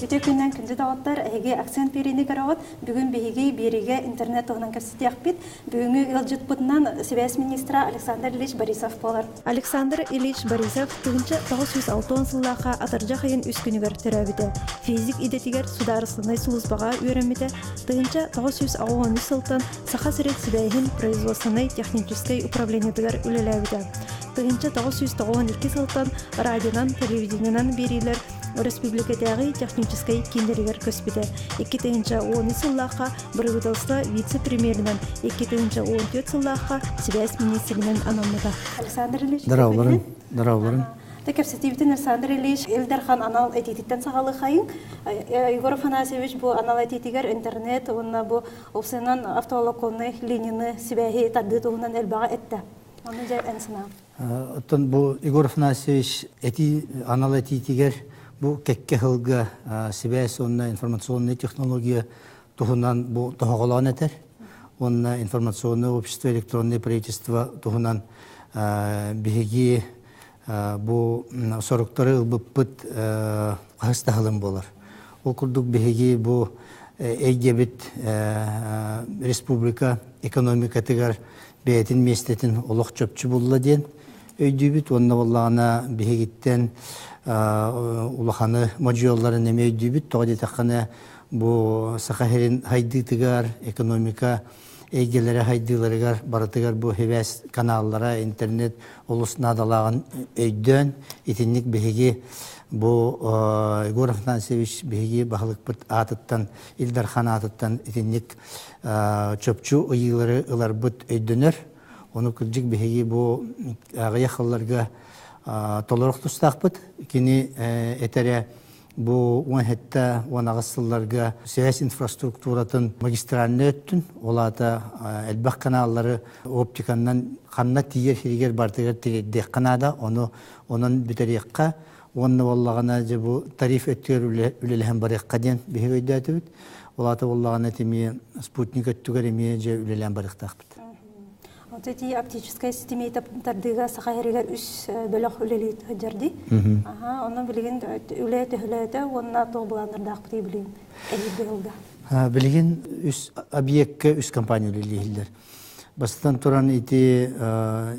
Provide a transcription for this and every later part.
Үтүө күннэн күндү доҕоттор, эһиги Акцент биэриини көрөҕүт. Бүгүн биһиги биэриигэ интернет туһунан кэпсэтиэхпит. Бүгүҥҥү ыалдьыппытынан сибээс министра Александр Ильич Борисов буолар. Александр Ильич Борисов 1960 сыллаахха атырдьах ыйын үс күнүгэр төрөөбүтэ. Физик идэтигэр судаарыстыбаннай сулууспаҕа үөрэммитэ. 1983 сылтан Саха сирин сибээһин производственнай техническэй управлениетыгар үлэлээбитэ. 1992 сылтан радионан, телевидениенан биэриилэр өрөспүүбүлүкэтээҕи техническэй кииннэригэр көспүтэ. 2013 сыллаахха бырабыыталыстыба вице-премьеринэн, 2014 сыллаахха сибээс миниистиринэн анаммыта. Александр Ильич, Здравствуйте. Здравствуйте. Та кэпсэтиибитин Александр Ильич Ил Дархан анал этиититтэн саҕалыахайыҥ. Егор Афанасьевич бу анал этиитигэр интернет уонна бу Опсайынан автоволоконнай линияны сибээһи тардыы туһунан элбэҕи эттэ. Ону дьэ эн санаам. Оттон бу Егор Афанасьевич этии анал этиитигэр бу кэккэ сылга сибээс уонна информационнай технология туһунан бу тоһоҕолоон этэр. Уонна информационное общество, электронное правительство туһунан биһиги бу соруктары ылбыппыт хаһыс да сылын буолар. Ол курдук биһиги бу эйгэбит республика экономикатыгар бэйэтин миэстэтин олох чопчу булла диэн өйдүүбүт уонна буоллаҕына биһигиттэн улаханы модьуйалларын эмиэ өйдүүбүт. Тоҕо диэтэххинэ бу Саха сирин хайдыытыгар экономика эйгэлэрэ сайдыыларыгар барытыгар бу сибээс каналлара, интернет олус наадалааҕын өйдөөн, итинник биһиги бу Егор Афанасьевич биһиги баһылыкпыт аатыттан, Ил Дархан аатыттан итинник чопчу ыйыылары ыларбыт өйдөнөр. Ону кырдьык биһиги бу аҕыйах сылларга толоруох тустаахпыт. Кини этэрэ Бу 17-18 сылларга связь инфраструктуратын магистральнай өттүн, ол аата элбэх каналлары оптиканнан ханна тиийэр сиригэр барытыгар тириэрдиэххэ наада, ону онон бүтэриэххэ уонна буоллаҕына дьэ бу тариф өттүгэр үлэлэһэн барыахха диэн биһиги өйдөөтүбүт. Ол аата буоллаҕына эмиэ спутник өттүгэр эмиэ дьэ үлэлээн барыахтаахпыт. Вот эти оптическай ситими тардыыга Саха сиригэр үс бөлөх үлэлии сылдьар дии. Аха, онон билигин үлэ төһөлөөтө уонна туох былааннардаахпытый билигин эһиилги сылга? Билигин үс объекка үс компания үлэлииллэр. Бастатан туран ити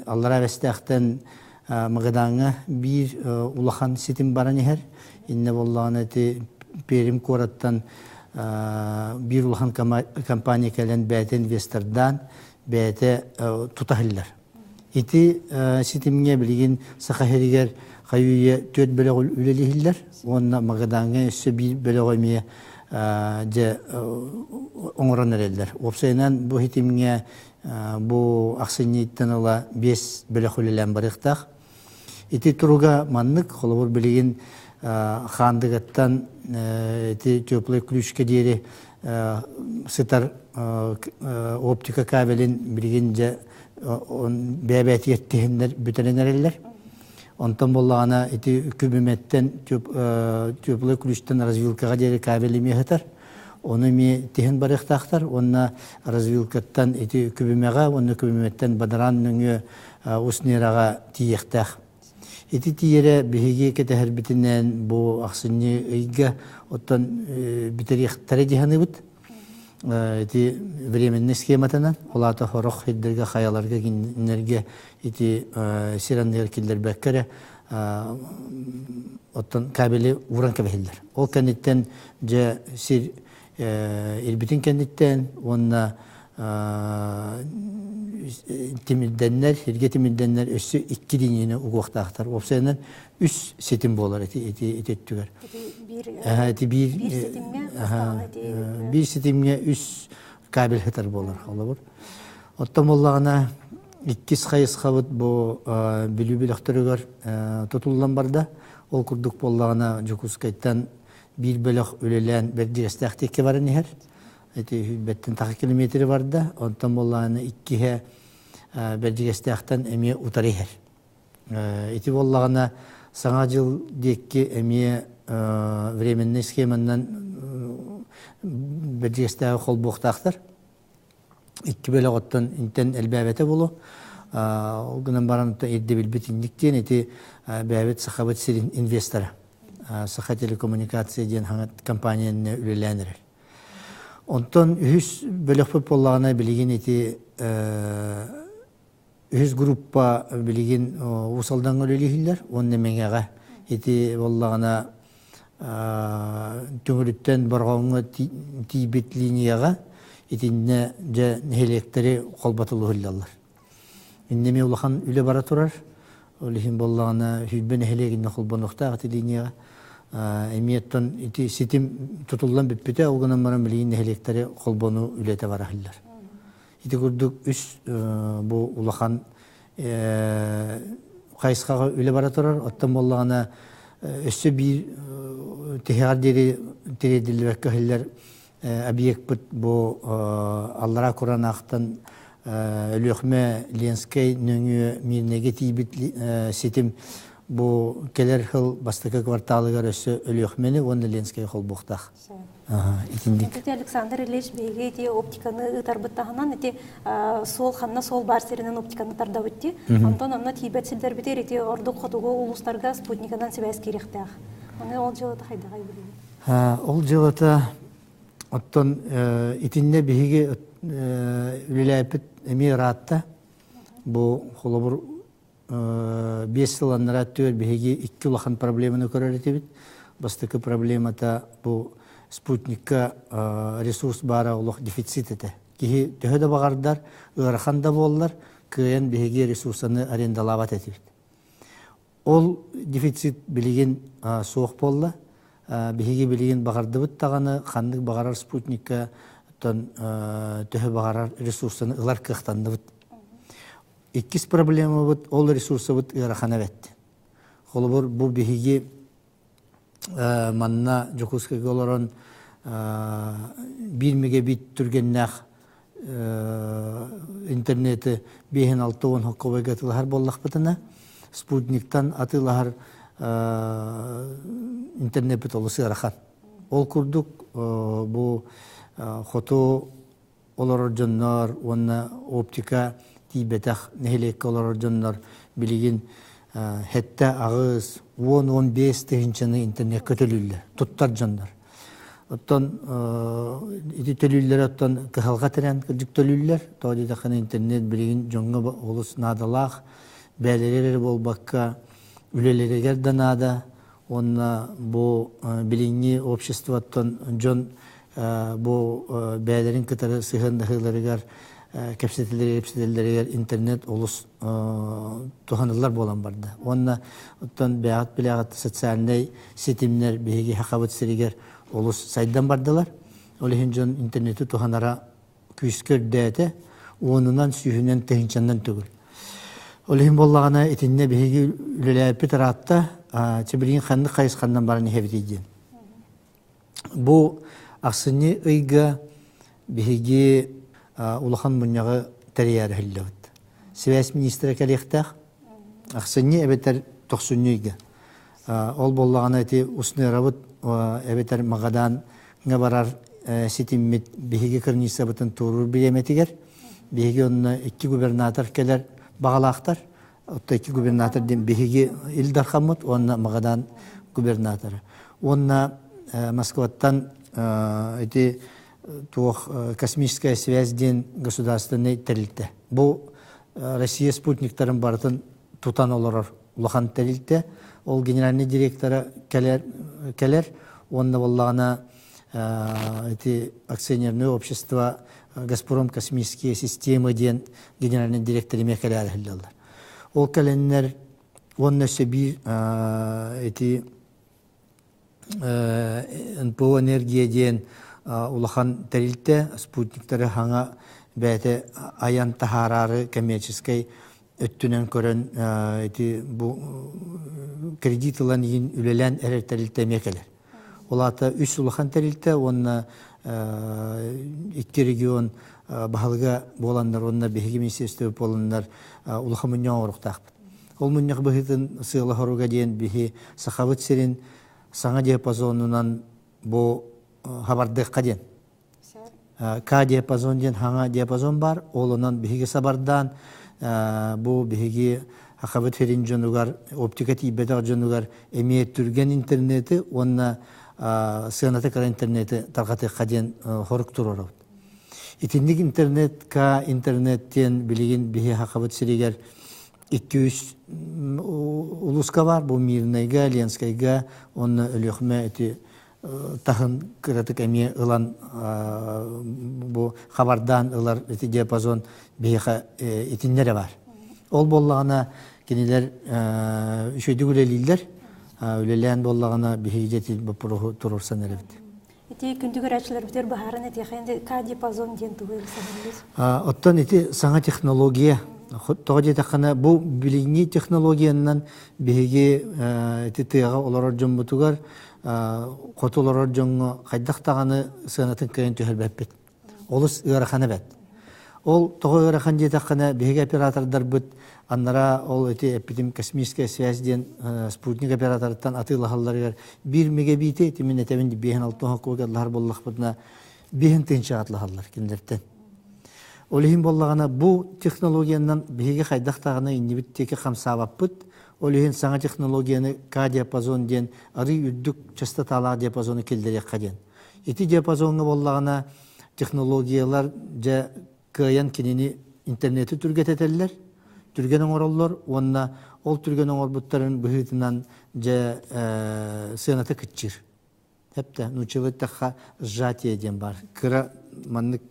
Аллараа Бэстээхтэн Магадаҥҥа биир улахан ситим баран иһэр. Иннэ буоллаҕына ити Пермь куораттан биир улахан компания кэлэн бэйэтэ инвестордаан бэйэтэ тута иһиллэр. Ити ситимҥэ билигин Саха сиригэр хайыы-үйэ түөрт бөлөх үлэлииллэр уонна Магадаҥҥа өссө биир бөлөҕү эмиэ дьэ оҥорон эрэллэр. Уопсайынан бу ситимҥэ бу ахсынньыттан ыла биэс бөлөх үлэлээн барыахтаах. Ити туруга маннык, холобур билигин Хаандыгаттан ити теплый ключка диэри сытар оптика кабелин билигин дьэ бэйэ-бэйэтигэр тиһиннэр бүтэрэн эрэллэр. Онтон буоллаҕына ити күбүмэттэн теплый ключтан развилкаҕа диэри кабель эмиэ сытар. Ону эмиэ тиһэн барыахтаахтар уонна развилкаттан ити күбүмэҕэ уонна күбүмэттэн бадараан нөҥүө Уснераҕа тиийиэхтээх. Ити тиийэрэ биһиги кэтэһэрбитинэн бу ахсынньы ыйга оттон бүтэриэхтэрэ дии саныыбыт. Ити временный схематынан, ол аата сорох сирдэргэ, хайаларга, кинилэргэ ити сир анныгар киллэрбэккэ эрэ оттон кабели ууран кэбиһэллэр. Ол кэнниттэн дьэ сир ирбитин кэнниттэн уонна тимирдэннэр, сиргэ тимирдэннэр өссө икки линияны угуохтаахтар. Уопсайынан үс ситим буолар ити ити ити өттүгэр. Ити биир биир ситимҥэ үс кабель сытар буолар холобур. Оттон буоллаҕына иккис хайысхабыт бу Бүлүү бөлөхтөрүгэр тутуллан барда. Ол курдук буоллаҕына Дьокуускайтан биир бөлөх үлэлээн бэрдигэстээхтик баран иһэр. Ити сүүрбэттэн тахса километры барда. Онтон буоллаҕына иккиһэ Бэрдьигэстээхтэн эмиэ утары иһэр. Ити буоллаҕына Саҥа дьыл диэки эмиэ временный схеманан Бэрдьигэстээҕи холбуохтаахтар. Икки бөлөҕүттэн интэн элбээбэтэ буолуо. Ол гынан баран ирдэбилбит инник диэн ити бэйэбит Сахабыт сирин инвестора. Саха телекоммуникация диэн хаҥат компанияны үлэлээн эрэр. Онтон үһүс бөлөхпүт буоллаҕына билигин ити үһүс группа билигин Уус Алдаҥҥа үлэлииллэр уонна Мэҥэҕэ ити буоллаҕына Түҥүрүттэн Борҕоҥҥо тиийбит линияҕа итиннэ дьэ нэһилиэктэри холботулуһуллаллар. Иннэ эмиэ улахан үлэ бара турар. Ол иһин буоллаҕына 20 нэһилиэгиннэ холбонуохтаах ити линияҕа. Эмиэ оттон ити ситим тутуллан бүппүтэ, ол гынан баран билигин нэһилиэктэри холбонуу үлэтэ бара сылдьар. Ити курдук үс бу улахан хайысхаҕа үлэ бара турар. Оттон буоллаҕына өссө биир тиһэҕэр диэри тириэрдиллибэккэ иһиллэр объекпыт бу Аллараа Куранаахтан Өлүөхүмэ Ленскэй нөҥүө Мирнэйгэ тиийбит ситим бу кэлэр сыл бастакы кварталыгар өссө Өлүөхүмэни уонна Ленскэйи холбуохтаах. Итинник. Ити Александр Ильич биһиги ити оптиканы ыытарбыт таһынан ити суол ханна суол баар сиринэн оптиканы тардабыт дии. Онтон онно тиийбэт сирдэрбитигэр ити ордук хотугу улуустарга спутникынан сибээс киириэхтээх. Аны ол дьыалата хайдаҕай билигин? Ол дьыалата оттон итиннэ биһиги үлэлээппит эмиэ ыраатта. Бу холобур 5 сыл аннараа өттүгэр биһиги икки улахан проблеманы көрөр этибит. Бастакы проблемата бу спутникка ресурс баара олох дефицит этэ. Киһи төһө да баҕардар, ыарахан да буоллар, кыайан биһиги ресурсаны арендалаабат этибит. Ол дефицит билигин суох буолла. Биһиги билигин баҕардыбыт даҕаны ханнык баҕарар спутникка төһө баҕарар ресурсаны ылар кыахтанныбыт. Иккис проблемабыт ол ресурсабыт ыарахана эбэтти. Холобур, бу биһиги манна Дьокуускайга олорон 1 мегабит түргэннээх интернети 5-6 хоккобойга атыылаһар буоллахпытына, спутниктан атыылаһар интернеппит олус ыарахан. Ол курдук бу хоту олорор дьоннор уонна оптика тиийбэтэх нэһилиэккэ олорор дьоннор билигин хэттэ аҕыс, 10-15 тыһыынчаны интернеккэ төлүүллэр, туттар дьоннор. Оттон ити төлүүллэр оттон кыһалҕа тирээн кырдьык төлүүллэр. Тоҕо диэтэххинэ интернет билигин дьоҥҥо олус наадалаах, бэйэлэригэр эрэ буолбакка, үлэлэригэр да наада. Уонна бу билиҥҥи обществоттан дьон бу бэйэлэрин кытары сыһыаннаһыыларыгар, кэпсэтэллэригэр интернет олус туһаныллар буолан барда. Уонна оттон бэйэҕит билэҕит социальнай ситимнэр биһиги Сахабыт сиригэр олус сайдан бардылар. Ол иһин дьон интернети туһанара күүскэ үрдээтэ, уонунан, сүүһүнэн, тыһыынчанан төгүл. Ол иһин буоллаҕына итиннэ биһиги үлэлээппит ыраатта, чэ ханнык хайысханнан баран иһэбитий диэн. Бу ахсынньы ыйга биһиги улахан мунньаҕы тэрийээри иһиллэбит. Сибээс министрэ кэлиэхтээх. Ахсынньы эбэтэр тохсунньу ыйга. Ол буоллаҕына ити Усныарабыт эбэтэр Магадаҥҥа барар ситиммит биһиги кырньыыссабытын туоруур бириэмэтигэр биһиги онно икки губернатор кэлэр баҕалаахтар. Оттон икки губернатор диэн биһиги Ил Дархаммыт уонна Магадан губернатора. Уонна Москваттан ити туох космическая связь диэн государственный тэрилтэ. Бу Россия спутниктарын барытын тутан олорор улахан тэрилтэ. Ол генеральный директора кэлэр, кэлэр уонна буоллаҕына ити акционерное общество Газпром космические системы диэн генеральный директор эмиэ кэлээри сылдьаллар. Ол кэлэннэр уонна өссө биир ити НПО энергия диэн улахан тэрилтэ спутниктары хаҥа бэйэтэ айан таһаараары коммерческий өттүнэн көрөн ити бу кредит ылан иһин үлэлээн эрэр тэрилтэ эмиэ кэлэр. Ол аата үс улахан тэрилтэ уонна икки регион баһылыга буоланнар уонна биһиги министерство буоланнар улахан мунньах оҥоруохтаахпыт. Ол мунньах быһыытын сыала-соруга диэн биһи Сахабыт сирин саҥа диапазонунан бу хабардыахха диэн. К диапазон диэн хаҥа диапазон бар, ол онон биһиги сабардаан бу биһиги Хахабыт сирин дьонугар, оптика тиийбэтэх дьонугар эмиэ түргэн интернети уонна сыаната кыра интернети тарҕатыахха диэн хорук туруорабыт. Итинник интернет К интернет диэн билигин биһи Хахабыт сиригэр 200 улууска бар, бу Мирнайга, Ленскайга уонна Өлүөхүмэ ити таһын кыратык эмиэ ылан бу хабардаан ылар ити диапазон биһиэхэ итиннэрэ бар. Ол буоллаҕына кинилэр үчүгэйдик үлэлииллэр. Үлэлээн буоллаҕына биһиги ити боппуруоһу туруорсан эрэбит. Ити күндү көрөөччүлэрбитигэр быһааран этиэхэ К диапазон диэн тугу саҥарыллар? Оттон ити саҥа технология тоҕо диэтэххинэ бу билиҥҥи технологиянан биһиги ити тыаҕа олорор дьоммутугар хоту олорор дьоҥҥо хайдах даҕаны сыанатын кыайан түһэрбэппит. Олус ыарахан эбэт. Ол тоҕо ыарахан диэтэххинэ, биһиги оператордарбыт аннараа ол ити эппитим космическая связь диэн спутник операторыттан атыылаһалларыгар биир мегабити ити мин этэбин биэһин алтан хоккуга атлаһар буоллахпытына биэһин тыһыынчаҕа атлаһаллар кинилэртэн. Ол иһин буоллаҕына бу технологиянан биһиги хайдах даҕаны иннибит диэки хамсаабаппыт. Ол иһин саҥа технологияны К-диапазон диэн арыый үрдүк частоталаах диапазону киллэриэххэ диэн. Ити диапазоҥҥа буоллаҕына технологиялар дьэ кыайан кинини интернети түргэтэтэллэр, түргэн оҥороллор уонна ол түргэн оҥорбуттарын быһыытынан дьэ сыаната кыччыыр. Хэптэ нууччалыы эттэххэ сжатие диэн баар. Кыра маннык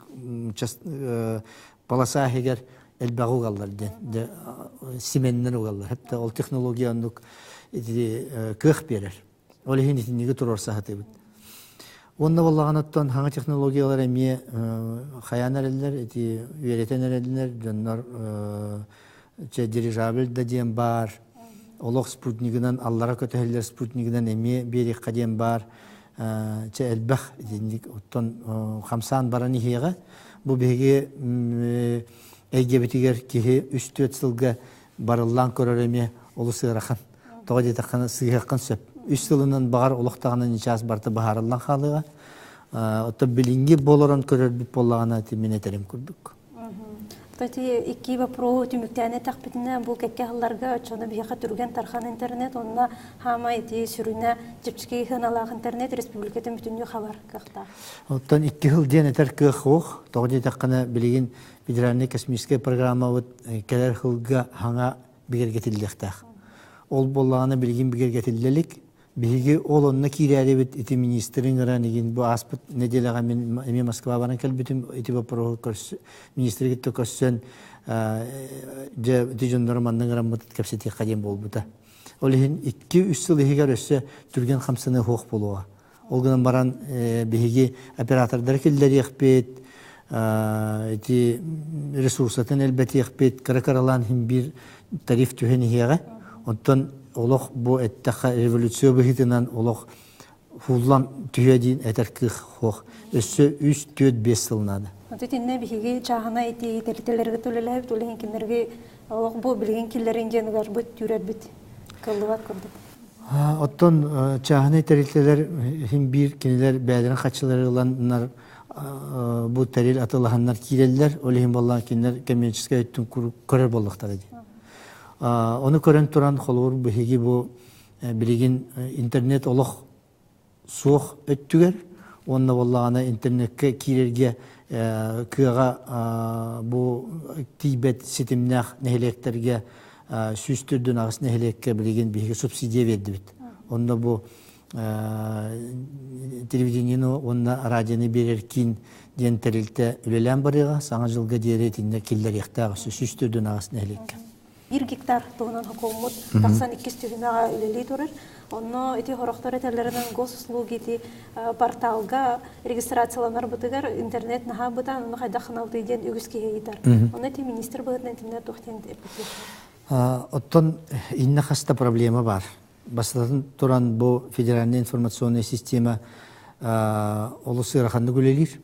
полоса иһигэр элбэҕи угаллар диэн. Дьэ сименнэн угаллар. Хэптэ ол технология оннук ити кыах биэрэр. Ол иһин итинниги туруорса сатыыбыт. Уонна буоллаҕына хаҥа технологиялар эмиэ хайаан эрэллэр, ити үөрэтэн эрэллэр, дьоннор чэ дирижабль да диэн баар, олох спутнигынан аллара көтөһөллөр спутнигынан эмиэ биэриэххэ диэн баар, чэ элбэх итинник оттон хамсаан баран иһиэҕэ. Бу биһиги эйгэбитигэр киһи үс-түөрт сылга барыллаан көрөр эмиэ олус ыарахан. Тоҕо диэтэххинэ сыыһыаххын сөп. Үс сылынан баҕар олохтоҕуна ньычаас барыта быһаарыллан хаалыаҕа. Оттон билиҥҥи болорон көрөрбүт буоллаҕына ити мин этэрим курдук. Кстати, икки вопроһу түмүктээн эттэхпитинэ, бу кэккэ сылларга оччону биһиэхэ түргэн тархан интернет, онно хаама ити сүрүнэ чэпчэки сыаналаах интернет республикатын бүтүннүү хабар кыахтаах. Оттон икки сыл диэн этэр кыах суох. Тоҕо диэтэххинэ, билигин федеральнай космическай программабыт кэлэр сылга хаҥа бигэргэтиллиэхтээх. Ол буоллаҕына билигин бигэргэтиллэ илик. Биһиги ол онно киирээрибит ити министрин ыҥыран игин бу ааспыт нэдиэлэҕэ мин эмиэ Москва баран кэлбитим ити боппуруоһу министри кытта көрсөн дьэ ити дьоннору манна ыҥыраммыт кэпсэтиэххэ диэн буолбута. Ол иһин 2-3 сыл иһигэр өссө түргэн хамсаныы суох буолуоҕа. Ол гынан баран биһиги оператордары киллэриэхпит, ити ресурсатын элбэтиэхпит, кыра-кыралаан иһин биир тариф түһэн иһиэҕэ. Оттон олох бу эттэххэ революция быһыытынан олох хууллан түһүө диэн этэр кыах суох. Өссө 3, 4, 5 сыл наада. Вот итиннэ биһиги чааһына ити тэрилтэлэргэ төлөлөөбүт, ол иһин кинилэргэ олох бу билигин киллэрин диэн угарбыт, түүрэрбит кыллыбат курдук. Оттон чааһынай тэрилтэлэр иһин биир кинилэр бэйэлэрин хаччылары ыланнар бу тэрил атылаһаннар киирэллэр. Ол иһин буоллаҕына кинилэр коммерческай өттүн көрөр буоллахтара дии. Ону көрөн туран холобур биһиги бу билигин интернет олох суох өттүгэр уонна буоллаҕына интернеккэ киирэргэ кыаҕа бу тиийбэт ситимнээх нэһилиэктэргэ 148 нэһилиэккэ билигин биһиги субсидия биэрдибит. Онно бу телевидениены уонна радионы биэрэр киин диэн тэрилтэ үлэлээн барыаҕа. Саҥа дьылга диэри итиннэ киллэриэхтээх өссө 148 нэһилиэккэ. Биир гектар туһунан хокуоммут тахсан иккис түһүмэҕэ үлэлии турар. Онно ити хорохтор этэллэринэн госуслуги ити порталга регистрацияланарбытыгар интернет наһаа бытаан, ону хайдах ханалытый диэн үгүс киһи ыйытар. Онно ити министр быһыытынан итиннэ туох диэн эппитий? Оттон иннэ хаста проблема бар. Бастатан туран бу федеральная информационная система олус ыараханнык үлэлиир.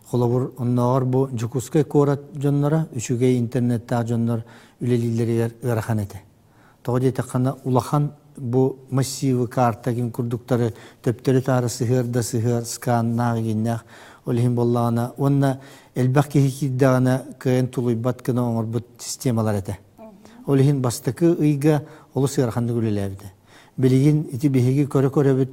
Холобур, оннооҕор бу Дьокуускай куорат дьонноро, үчүгэй интернеттээх дьоннор үлэлииллэригэр ыарахан этэ. Тоҕо диэтэххинэ, улахан бу массивы карта кин курдуктары төптөрү-таары сыһыар да сыһыар, сканнаах игиннээх. Ол иһин буоллаҕына уонна элбэх киһи киирдэҕинэ кыайан тулуйбат гына оҥорбут системалар этэ. Ол иһин бастакы ыйга олус ыараханнык үлэлээбитэ. Билигин ити биһиги көрө-көрөбүт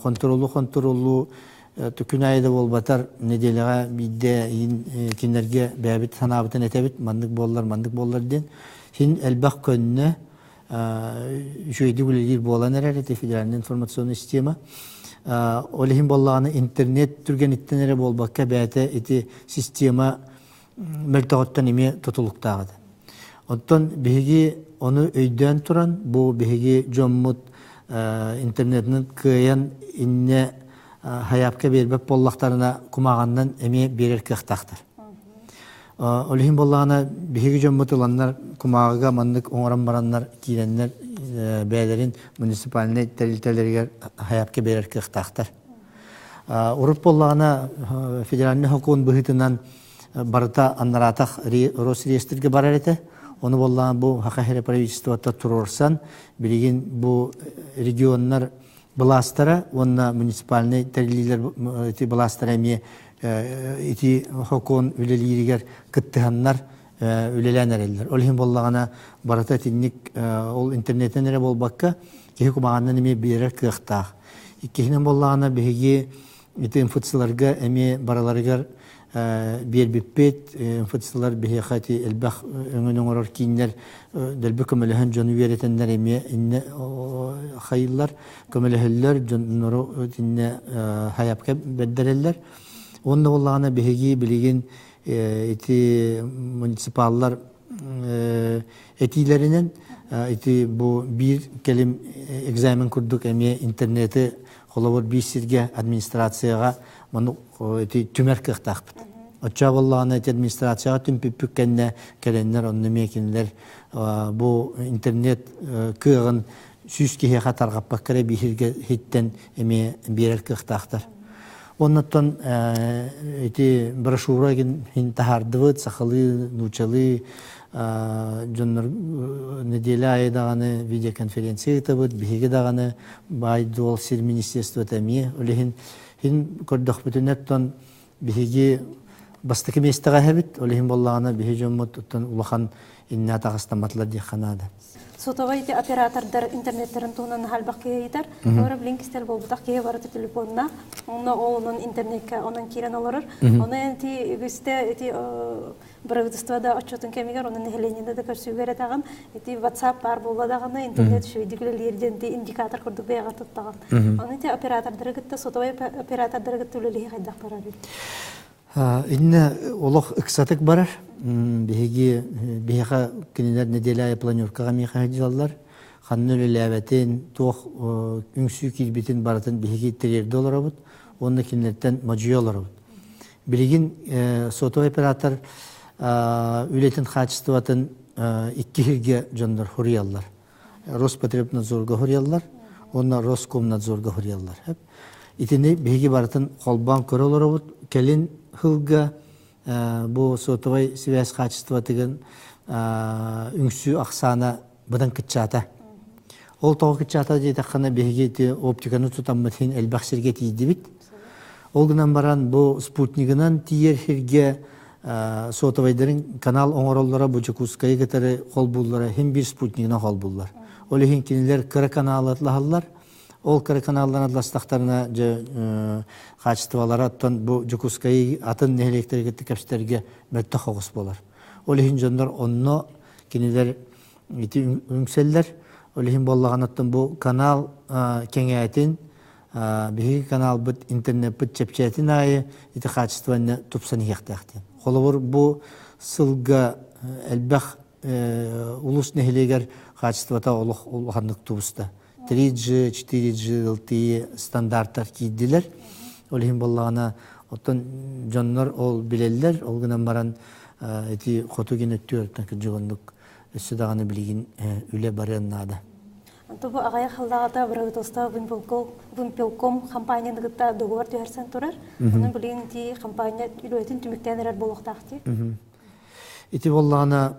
хонтуруоллуу-хонтуруоллуу күн аайы да буолбатар нэдиэлэҕэ биирдэ кинилэргэ бэйэбит санаабытын этэбит маннык буоллар маннык буоллар диэн син элбэх көннө үчүгэйдик үлэлиир буолан эрэр ити федеральная информационная система ол иһин буоллаҕына интернет түргэниттэн эрэ буолбакка бэйэтэ ити система мөлтөҕүттэн эмиэ тутулуктаах этэ. Оттон биһиги ону өйдөөн туран, бу биһиги дьоммут интернетинэн кыайан иннэ хайаапка биэрбэт буоллахтарына кумааҕаннан эмиэ биэрэр кыахтаахтар. Ол иһин буоллаҕына биһиги дьоммут ыланнар кумааҕыга маннык оҥорон бараннар киирэннэр бэйэлэрин муниципальнай тэрилтэлэригэр хайаапка биэрэр кыахтаахтар. Урут буоллаҕына федеральнай сокуон быһыытынан барыта аннараатах Росреестргэ барар этэ. Ону буоллаҕына бу Саха сирэ правительствота туруорсан билигин бу регионнар былаастара уонна муниципальнай тэриллиилэр ити былаастара эмиэ ити сокуон үлэлииригэр кыттыһаннар үлэлээн эрэллэр. Ол иһин буоллаҕына барыта итинник ол интернеттэн эрэ буолбакка киһи кумаҕаннан эмиэ биэрэр кыахтаах. Иккиһинэн буоллаҕына биһиги ити МФЦларга эмиэ барыларыгар биэрбиппит. МФЦлар биһиэхэ ити элбэх өҥөнү оҥорор кииннэр дэлби көмөлөһөн дьону үөрэтэннэр эмиэ иннэ хайыыллар, көмөлөһөллөр, дьоннору итиннэ хайапка бэрдэрэллэр. Уонна буоллаҕына биһиги билигин ити муниципаллар этиилэринэн ити бу биир кэлим экзамен курдук эмиэ интернети холобур биир сиргэ администрацияҕа маны ити түмэр кыахтаахпыт. Оччо буоллаҕына ити администрацияҕа түмпүппүт кэннэ кэлэннэр онно эмиэ кинилэр бу интернет кыаҕын 100 киһиэхэ тарҕаппакка эрэ биһиргэ иһиттэн эмиэ биэрэр кыахтаахтар. Оннуттан ити брошюра иһин таһаардыбыт, сахалыы, нуучалыы дьоннор неделя аайы даҕаны видеоконференция ыытабыт, биһиги даҕаны баай-дуол сир министерствота эмиэ ол иһин иһин көрдөхпүтүнэ оттон биһиги бастакы миэстэҕэ иһэбит, ол иһин буоллаҕына биһи дьоммут оттон улахан иннэ атаҕастамматылар диэххэ наада. Сотовай ити оператордар интернеттэрин туһунан наһаа элбэх киһи ыйытар. Олор билин кистэл буолбутах киһи барыта телефонна, онно ол онон интернеккэ онон киирэн олорор. Ону ити үгүстэ ити правительство да отчетун кэмигэр онон нэһилиэнньэни да көрсүүгэр этэҕин ити WhatsApp баар буолла даҕаны интернет үчүгэйдик үлэлиир диэн ити индикатор курдук бэйэҕэ туттаҕын. Ону ити оператордары кытта сотовай оператордары кытта үлэлиһи хайдах барарый? Иннэ олох ыксатык барар. Биһиги биһиэхэ кинилэр нэдиэлэ аайы планеркаҕа миэхэ сылдьаллар. Ханна үлэлээбэтин, туох үҥсүү киирбитин барытын биһиги тириэрдэ олоробут уонна кинилэртэн модьуйа олоробут. Билигин сотовый оператор үлэтин хаачыстыбатын икки сиргэ дьоннор хуруйаллар. Роспотребнадзорга хуруйаллар уонна Роскомнадзорга хуруйаллар. Итини биһиги барытын холбоон көрө олоробут. Кэлин сылга бу сотовай связь хаачыстыбатыгын үҥсүү ахсаана быдан кыччаата. Ол тоҕо кыччаата диэтэххинэ биһиги ити оптиканы тутаммыт иһин элбэх сиргэ тиийдибит. Ол гынан баран бу спутнигынан тиийэр сиргэ сотовайдарын канал оҥороллоро бу Дьокуускайы кытары холбууллара иһин биир спутнигынан холбууллар. Ол иһин кинилэр кыра каналы атлаһаллар. Ол кыра каналларын атластахтарына дьэ хаачыстыбалара оттон бу Дьокуускайы атын нэһилиэктэргэ кытта кэпсэтэргэ мөлтөх оҕус буолар. Ол иһин дьоннор онно кинилэр ити үҥсэллэр. Ол иһин буоллаҕына бу канал кэҥээтин, биһиги каналбыт интернеппит чэпчээтин аайы ити хаачыстыбаны тупсан иһиэхтээх диэн. Холобур, бу сылга элбэх улус нэһилиэгэр хаачыстыбата олох улаханнык тубуста. 3G, 4G, LTE стандарттар киирдилэр. Ол иһин буоллаҕына, оттон дьоннор ол билэллэр, ол гынан баран ити хоту гин өттүгэр кырдьыгыннык өссө даҕаны билигин үлэ барыан наада. Тобу аҕыйах сыллааҕыта правительство Вымпелком компанияны кытта договор түһэрсэн турар. Онон билигин ити компания үлэтин түмүктээн эрэр буолуохтаах дии. Ити буоллаҕына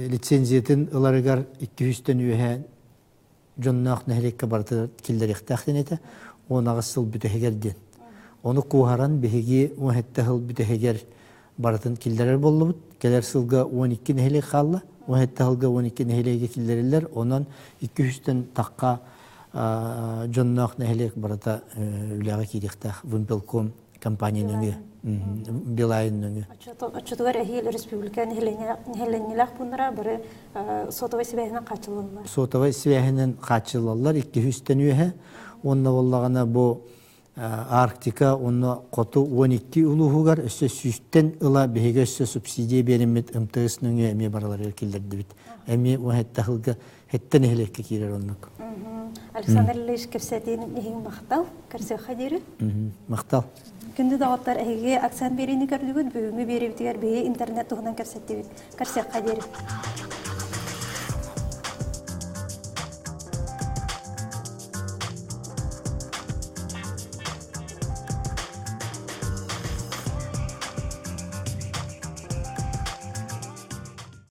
лицензиятын ыларыгар 200-тэн үөһэ дьонноох нэһилиэккэ барыта киллэриэхтээх диэн этэ. 18 сыл бүтэһигэр диэн. Ону куоһаран биһиги 17 сыл бүтэһигэр барытын киллэрэр буоллубут. Кэлэр сылга 12 нэһилиэк хаалла. 17 сылга 12 нэһилиэги киллэриллэр. Онон 200-тэн тахха дьонноох нэһилиэк барыта үлэҕэ киириэхтээх Вымпелком компания нөҥүө, Билайн нөҥүө. Оччотугар эһиил республика нэһилиэнньэлээх пууннара бары сотовай сибээһинэн хааччыллаллар. Сотовай сибээһинэн хааччыллаллар 200-тэн үөһэ. Уонна буоллаҕына бу Арктика уонна хоту 12 улууһугар өссө сүүстэн ыла биһиги өссө субсидия биэриммит МТС нөҥүө эмиэ барыларыгар киллэрдибит. Эмиэ уһэтте сылга хэттэ нэһилиэккэ киирэр оннук. Александр Ильич кэпсэтиин иһин махтал. Көрсүөххэ диэри. Махтал. Күндү доҕоттор, эһиги акцент биэриини көрдүгүт, бүгүҥҥү биэриибитигэр биһиги интернет туһунан кэпсэттибит. Көрсүөххэ диэри.